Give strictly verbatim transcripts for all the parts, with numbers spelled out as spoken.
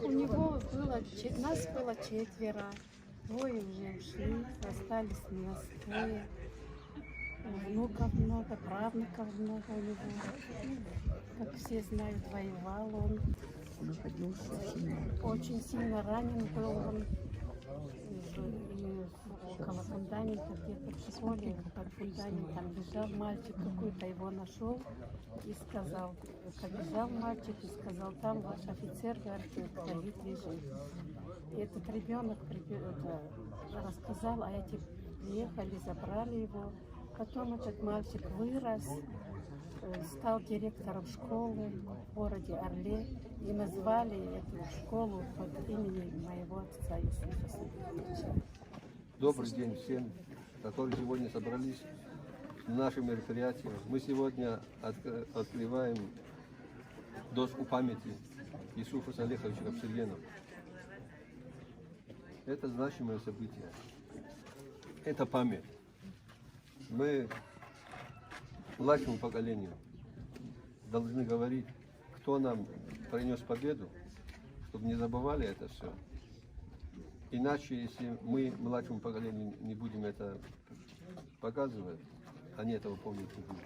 У него было, че-, нас было четверо. Двое уже ушли, остались у нас двое. Внуков много, правнуков много у него. Как все знают, воевал он. Очень сильно ранен был он. И около фундамента, где-то в школе, под фундаментом лежал мальчик какой-то, его нашел и сказал, Побежал мальчик и сказал: «Там ваш офицер, говорит, в крови лежит». И этот ребёнок прибе-, это, рассказал, а эти приехали, забрали его. Потом этот мальчик вырос, э, стал директором школы в городе Орле. И назвали эту школу под именем моего отца Юсуфа Сабитовича. Добрый день всем, которые сегодня собрались на наше мероприятие. Мы сегодня отк-, открываем доску памяти Юсуфа Салиховича Капсергенова. Это значимое событие. Это память. Мы младшему поколению должны говорить, кто нам принёс победу, чтобы не забывали это всё. Иначе, если мы младшему поколению не будем это показывать, они этого помнить не будут.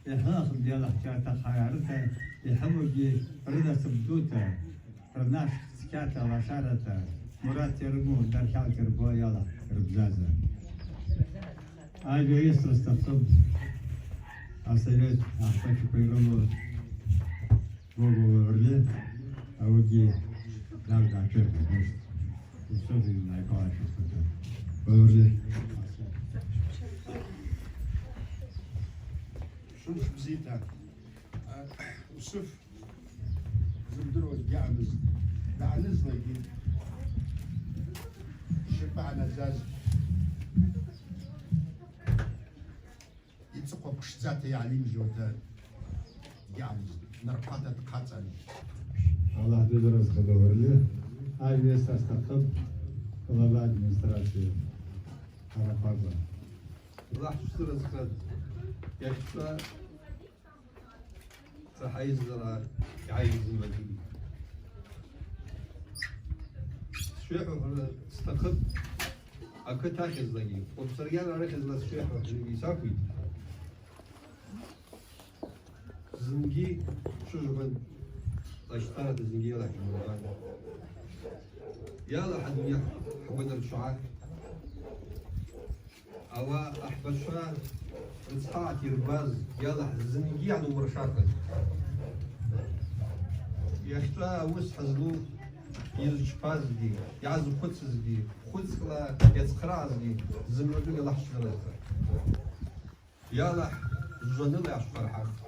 Йхӏвахын йалахӏчарта хъайарыта, йхӏымугьи рынасып дута, рнашх цкьата лашарата, мурат йрыму дархьал кирбуа йалахӏ рбзаза. Ажва йысра стахъыпӏ асовет ахпачква йрылу Гогова Орле, ауыгьи дагъда чырда, мышт. Усоф йнайпала чырда. Орле. Шумш бзита. А, Усуф зымдыруаз гьаъамызтӏ. Дъанызлакӏгьи щапӏы гьанадзаз. Йцӏыхъва пшдзата йгӏалимжьуата гьаъамызтӏ, нархъвата дхъацӏан. Аллахӏ дудзыргъызхъа, Орле, ажва йысра стахъыпӏ глава администрации Арапагва. Аллахӏ дудзыргъызхъа, йахьчӏва Сахӏайзла йгӏайзлакӏгьи. Сшвехӏвахра стахъыпӏ акыт ахьызлагьи, Къвабзаргьан арахьызла сшвехӏвахра йсахвитӏ. Зынгьи швыжвгъван лащтарата зынгьи йалахӏжван. Йалахӏ, адуней хӏгванарчва. Ауи ахӏбачва рыцхӏагӏата йырбаз йалахӏ зынгьи йгьанумыршахын. Йахьчӏва ауыс хӏызлу йызчпазгьи, йгьазхъвыцызгьи, хвыцкӏла йацхърагӏазгьи зымгӏвагьи Аллахӏ дшвзыргӏза. Йалахӏ жваныла йгӏашвхъархӏахтӏ.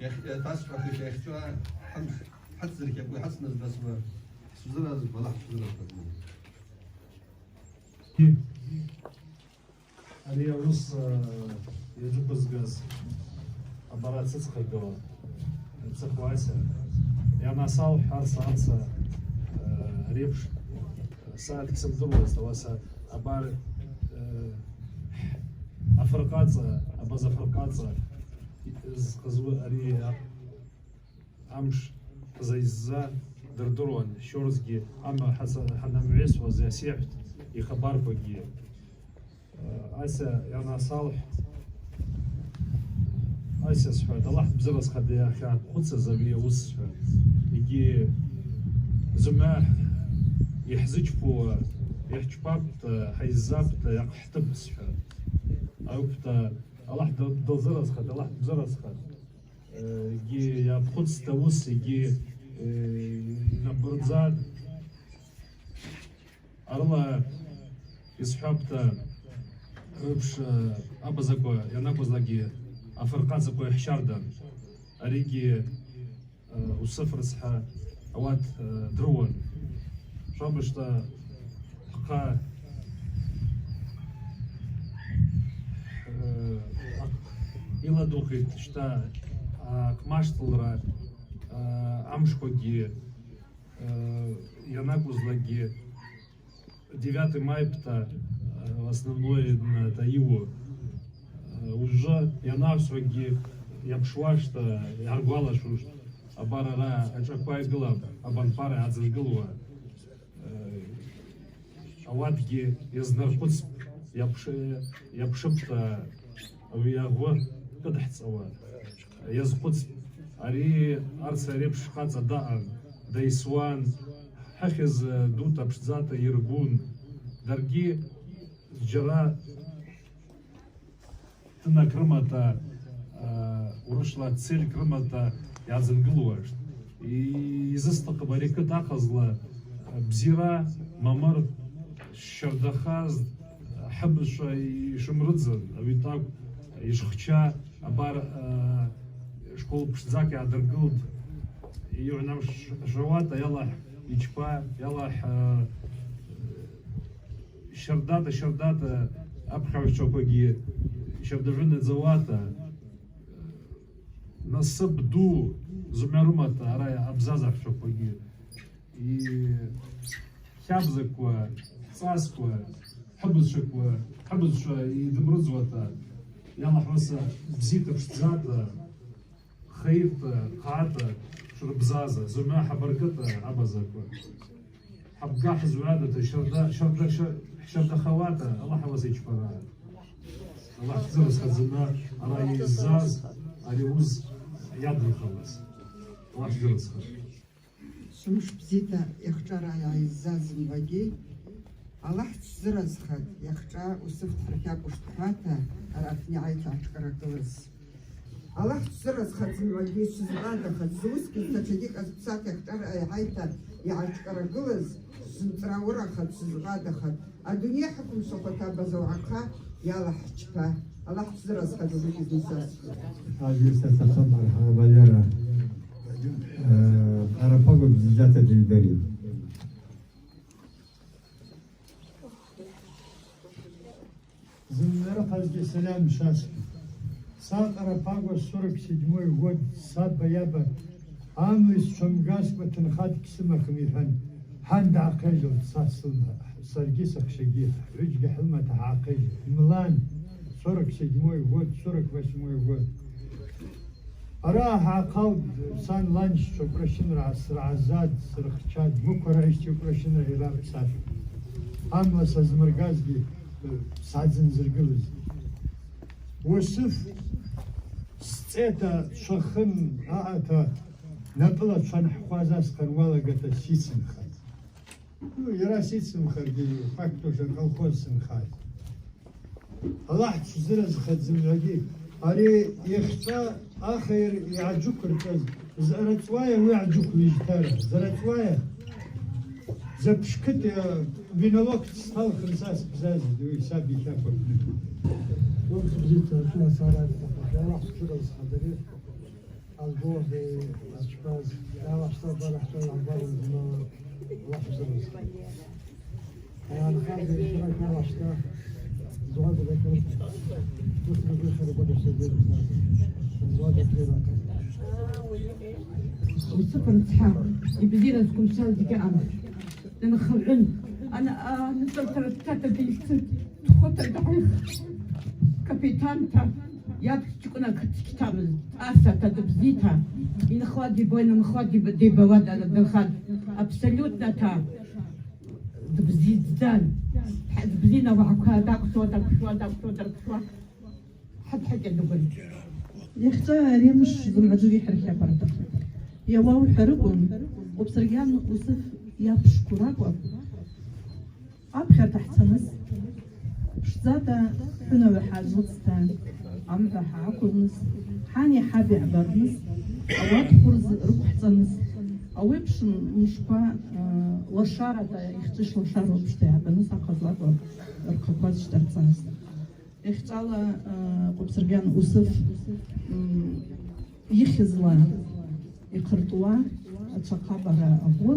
Йах-, йатасхъахиша йахьчӏва хӏымш хӏацзырхакӏуа хӏацназ дасма хӏсузыразпӏ, Аллахӏ дшвзыргӏзапӏ. Ари ауыс, э, йаджвыквызгаз абарат сыцхърагылтӏ, Цӏыху Ася. Йанасалхӏв арса-арса, э, репш, э, сагӏат гьсымдыруазтӏ, ауаса абар, э, афыркъацӏа, абаза фыркъацӏа зхъызу ари амш къзайзза дырдыруан, щорсгьи амгӏва хӏаса-, хӏанамгӏвесуаз йасихӏвтӏ йхабарквагьи. Ася йанасалхӏв, Ася схӏватӏ, Аллахӏ дбзыразхъа, йахьхъвыцыз ауи ауыс схӏватӏ. Йгьи зымгӏва йхӏзычпауа, йхӏчпапӏта, хӏайззапӏта, йахъхӏтыпӏ схӏватӏ. Ауипӏта, Аллахӏ д-, дылзыразхъатӏ, Аллахӏ дбзыразхъатӏ. Йгьи йапхъвыцтӏ ауыс, йгьи, э, йнабырдзатӏ. Арыла йсхӏвапӏта, рыпш, э, абазаква йанакӏвызлакӏгьи афыркъацаква йхӏщардан. Аригьи, э, Усыф рыцхӏа ауат, э, дрыуан. Швабыжта хъа, э, йладухъитӏ, щта, а, хъмаштылра, а, амшквагьи, э, йанакӏвызлакӏгьи, девятый майпта, э, основное, м, это его. Э, уже йанагӏвсуагьи йапшуашта, йгӏаргвалашуштӏ, абар ара ашӏаква йгылапӏ, абанпара йгӏадзыргылуа. Э, ауатгьи йазнархъвыцпӏ, йапш-, йапшыпӏта ауи агъвы кыдхӏцӏауа. Йазхъвыцпӏ. Ари арса репш хъацӏа даъан, дайсуан, хӏыхьыз дута пшдзата йыргун. Даргьи зджьара тынакӏ рымата, а, урышвла цельк рымата йгӏадзынгылуаштӏ. Йзыстахъыпӏ ари кыт ахъазла, а, бзира, мамыр щардахаз, хӏыбызшва йшымрыдзын, ауи тӏакӏв йшхча, абар, а, школ пшдзакӏ йгӏадыргылтӏ. Йыгӏвнамш-, шауата йалахӏ йчпа, йалахӏ, а, щардата, щардата, апхьагӏвчваквагьи щардажвынадзауата, насып ду зымгӏва рымата, арай абзазагӏвчваквагьи. Йхабзаква, хӏцӏасква, хӏыбызшваква, хӏыбызшва йдымрыдзуата, йалахӏ уаса бзита пшдзата, хайырта, хъата шрыбзаза, зымгӏва хӏабаркӏыта абазаква. Хӏабгахь згӏвадата, щарда-, щарда-, ща-, щардахауата, Аллахӏ уаса йчпара. Аллахӏ дздзырызхъа зымгӏва ара йыззаз, ари уыз йадынхалыз. Аллахӏ дздзырызхъа. Сумш бзита йахчӏвара йгӏайззаз зымгӏвагьи, Аллахӏ дшзыразхъат, йахчӏва Усыф дхӏырхьакӏвуштӏ хӏвата, арахъни гӏайта гӏатшкӏарагылыз. Аллахӏ дшзыразхъат зымгӏвагьи, дшвызгъадахъат, зуыскӏыз тачагьи кӏазпсата йахчӏвара йгӏайта йгӏатшкӏарагылыз, зымцӏрауырахъат, дшвызгъадахъат. Адуней хӏыквымшвахуата абаза уагӏахъа йалахӏ чпа. Аллахӏ дшзыразхъат зымгӏвагьи знысаз. Хӏаджи Сатахан Мархӏамат Валера, э, Къарапагва бзиджата дыгьдари. Зымгӏварахъазгьи салам швасхӏвитӏ. Са Къарапагва сорок седьмой год, са баяба, амгӏва йсчвамгаскӏва тынхадгьи сымахым, йхӏван, гьанда гӏахъайжьылтӏ са сылма, саргьи сахщагьи, хӏгӏвыджьгьи хӏылмата гӏахъайжьылтӏ. Млан, сорок седьмой год, сорок восьмой год. Араъа гӏахъалтӏ, сан ланщчва кӏвращынра срагӏазатӏ, срыхчатӏ, муква райсчва кӏвращынра йрапсатӏ. Амма сазмыргазгьи, э, сгӏадзынзыргылыз. Уасыф сцӏета, швахын аъата, напӏыла чван хӏхваз асхъан уалагата сицынхатӏ. Ну, йара сицынхаргьи, факт уже, колхоз сынхаз. Аллахӏ дшзыразхъат зымгӏвагьи. Ари йахчӏва ахайыр йгӏаджвыквырцаз, зъарацӏуая уи гӏаджвыквлижьтара, зъарацӏуая. Запшкыт, э, винолог сталхын са сбзазид, уи саби хаква. Аллахӏ дшзыразхъат ари. Азбогъи ачпаз, йалашта барахта, йалбараз, Аллахӏ дшзыразхъат. Йалхъан дешра йалашта, дугӏа дгӏайкъваз, Усыф рыцхӏа йбзибара зквымсаз дигьаъам. Нанхагӏвын, ана, а, нцӏра тара дтата дийцын, дхвыта дгӏайх, капитанта, йапш чкӏвына кыт-, китамыз, тӏасата дбзита, йынхла дибайна, йынхла диба-, дибауа дара дынхатӏ, абсолютно та дбзидздзан. Дбзина уагӏаква дакӏвшуа, дакӏвшуа, дакӏвшуа, дакӏвшуа. Хӏатхӏакӏьа дыгван. Йахчӏва ари мыш зымгӏвадзу йхӏырхьапӏ арда. Йауа ухӏварыквын, Къвабзаргьан Усыф йапшква ракӏвапӏ. Апхьарта хӏцаныс, пшдзата хӏунагӏва хӏгӏажвылцӏта, амгӏва хӏгӏаквылныс, Ани хӏаби йгӏбарныс, ауат хвырз рыквхӏцӏаныс, ауи апшын мшква, э, лашарата, йхчӏвыш лашара апшта йгӏбаныс ахъазла рхъаква зщтӏарцаз. Йахьчӏвала, э, Къвабсаргьан Усыф, м, йыхьызла йхъыртӏуа ачвахъабара агъвы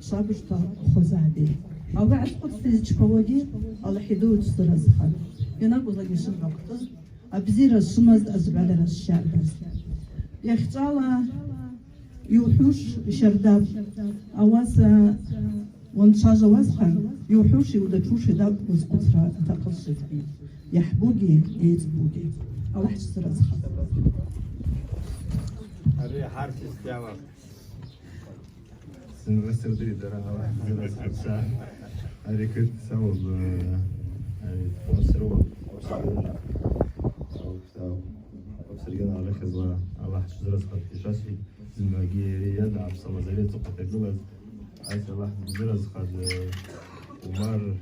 швабыжта хвазагӏбитӏ. Ауи гӏаскъвыцта йызчпауагьи Алахь йдууа чвзыразхатӏ. Йанакӏвызлакӏгьи швымгӏва хъвтӏызтӏ, абзира швымазтӏ, азгӏвалара швщардазтӏ. Йахьчӏвала йухӏвуш щардапӏ, ауаса уанчважвауазхъа, йухӏвуши удачуши тӏакӏв уазхъвыцра атахъызшватӏ. Йахӏбугьи йайцӏбугьи. Алахь чвзыразхатӏ. Ари хӏарс йсдзауапӏ. Зымгӏва сырдыритӏ дара, Алахь чвзыразхатӏ. Ари кыт сауаб, э, ари спонсор уа. Къвабсаргьан алахьызла Алахь чвзыразхатӏ. Йшасхӏвитӏ, зымгӏвагьи йари йада Гӏабдсалам Зари ацӏыхъва тагылаз. Айс Аллахь дбзыразхъаз, э, Умар, э,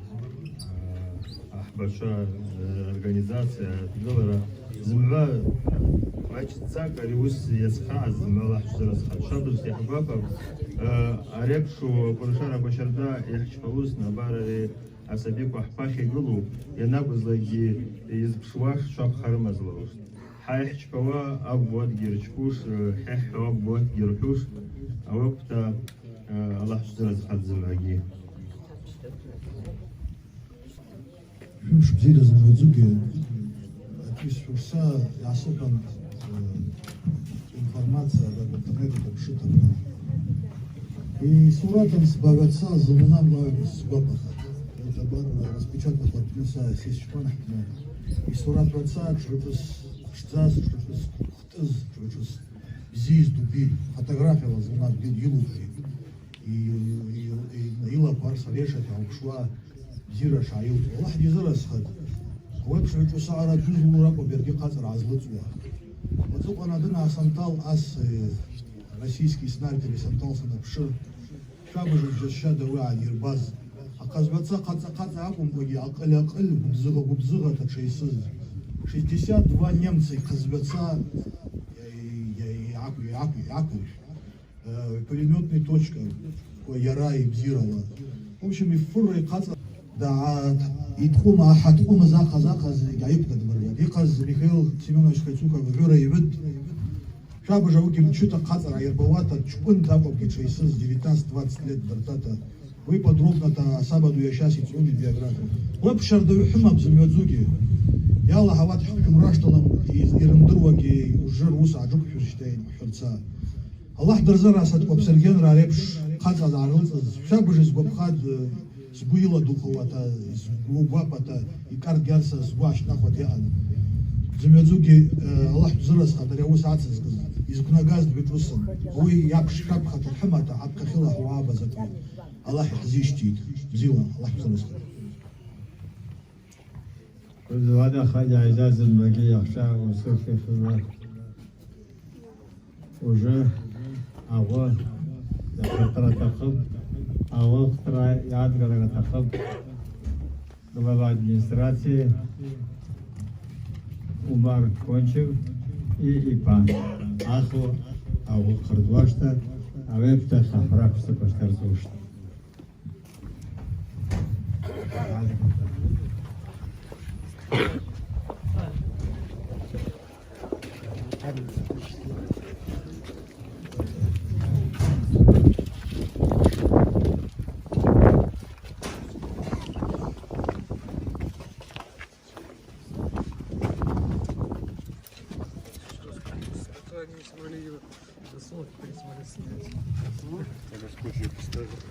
ахбачва, э, организация дгылара зымгӏва мачӏдзакӏ ари уыс йацхъагӏаз зымгӏва Аллахь чвзыразхъаз. Швабыжта йхӏгвапапӏ, э, ари апшу кӏвыршара ква щарда йхӏчпалузтын, абар ари асабиква хӏпахь йгылу, йанакӏвызлакӏгьи йызпшуаш швабхъарымазла. Хӏайхӏчпауа агвуатгьи рчпуш, хӏехӏхӏва агвуатгьи рхӏвуш, ауи акӏвта, э, Алахь чвзыразхатӏ зымгӏвагьи. Шәымш бзиа зымгӏвадзугьи, ати сфурса йгӏасыхӏван, э, информация, да, в интернете тапшыта. Йсуратын сбагӏваца зымгӏва млайума сгвапахатӏ. Йатабар распечатката апны са сесчпан хӏпны. Йсуратгӏваца тшгӏвычӏвгӏвыс пшдзаз, тшгӏвычӏвгӏвыс хъвтӏыз, тшгӏвычӏвгӏвыс бзиз дуби, фотографияла зымгӏва дуби йылугьи. Й-, й-, й-, йылаква арса решата йгӏалпшуа бзира шгӏайылту. Аллахь дйызыразхатӏ. Ауи апш гӏвычӏвгӏвыс агӏара дузлу ракӏвапӏ йаргьи хъацӏара гӏазлыцӏуа. Уацӏыкъван адын асантал ас, э, российский снайпер йсантал санапшы, швабыж зджьасща дауи гӏайырбаз. Ахъазгӏваца хъацӏа-хъацӏа акӏвымкӏвагьи акъыль-акъыль, гвыбзыгъа-гвыбзыгъата тшайсыз. Шестьдесят два немца йхъазгӏваца йа-, йа-, йа-, йгӏакв-, йгӏакв-, йгӏаквирхӏвтӏ. Э, пулемётный точка, ква йара йбзирала. В общем, йфырра йхъацӏа дагӏат, йткъвума, ахӏа ткъвума захъаз-ахъаз йгьайыквдадмыргъьатӏ. Йхъаз Михаил Семёнович Хайцуков гӏвыра йгӏвытӏ. Швабыж ауыгьи мчыта хъацӏара гӏайырбауата, чкӏвын такӏвапӏгьи тшайсыз, девятнадцать-двадцать лет дыртата. Уи подробно та асаба ду йаща сицӏуни биография. Уи апш щарда йухӏвумапӏ зымгӏвадзугьи. Йалахӏ, ауат хӏкъвмрашталын йрымдыруагьи уже руыс гӏаджвыквхӏвырщтайин хӏвырца. Аллахь дырзыразхатӏ Къвабсаргьанра ари апш хъацӏа дгӏарылцӏыз. Швабыж йсгвапхатӏ, сгвы йыладухъуата, сгвы гвапата, йкӏаргьарса сгвы ащтӏнахуата йаъан. Зымгӏвадзугьи, э, Аллахь дузыразхатӏ ари ауыс ацызкъыз, йызквнагаз дгӏвычӏвгӏвысын. Ауи йапш шапхъата хӏымата, апхъахьыла хӏваба закъуа. Аллахь йхъизищтитӏ. Бзила, Аллахь дузыразхатӏ. Уызлада хъа йгӏайзазын баги йахча усуф йхила. Уже агъвы йахъыртра атахъыпӏ, агъвы хътра йадгара атахъыпӏ. Глава администрации Умар Кончев и йпа. Аху агъвы хъыртӏуашта, ауи апшта хъахвра пшта паштар сушта. Они не смогли его засунуть, не смогли снять. Надо скотч её поставить.